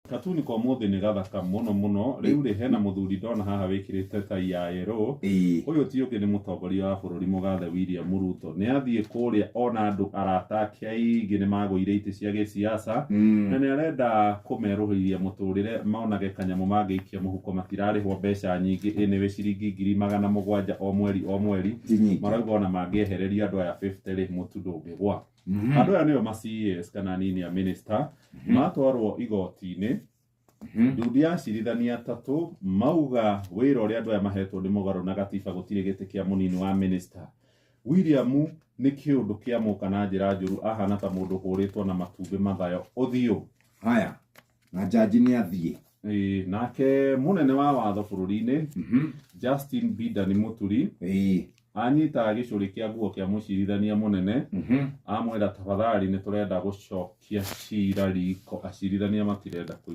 Katuni kwa mũthĩ nĩ gathaka mũno mũno. Rĩu rĩ, hena mũthuri ndona haha wĩkĩrĩte tai ya yellow. Ũyũ ti ũngĩ nĩ mũtongoria wa bũrũri mũgathe William Ruto. Nĩ athiĩ kũrĩa ona andũ arata ake aingĩ nĩ magũire itĩ cia gĩsiasa na nĩ arenda kũmerũhĩria mũtũrĩre, monage kanyamũ mangĩikia mũhuko, matirarĩhwo mbeca nyingĩ, ĩ nĩwe ciringi 700,000 o mweri o mweri. Ti nyingĩ. Marauga ona mangĩehereria andũ aya 50 rĩ, mũtu ndũngĩgwa. Andũ aya nĩo ma CAS kana nini a minister matwarwo igoti-inĩ. Ndundu ya acirithania atatũ mauga wĩra ũrĩa andũ aya mahetwo nĩ mũgarũ na gatiba, gũtirĩ gĩtĩ kĩa mũnini wa minister. William nĩ kĩũndũ kĩamũka na njĩra njũru, ahana ta mũndũ ũhũrĩtwo na matumbĩ mathayo ũthiũ. Haya, na jaji nĩ athiĩ. Ĩĩ, nake mũnene wa watho bũrũri-inĩ Justin Bidani Muturi anyita gĩcũrĩ kĩa nguo kĩa mũcirithania mũnene, amwĩra tafadhali nĩ tũrenda gũcokia cira riko, acirithania matirenda kũigua.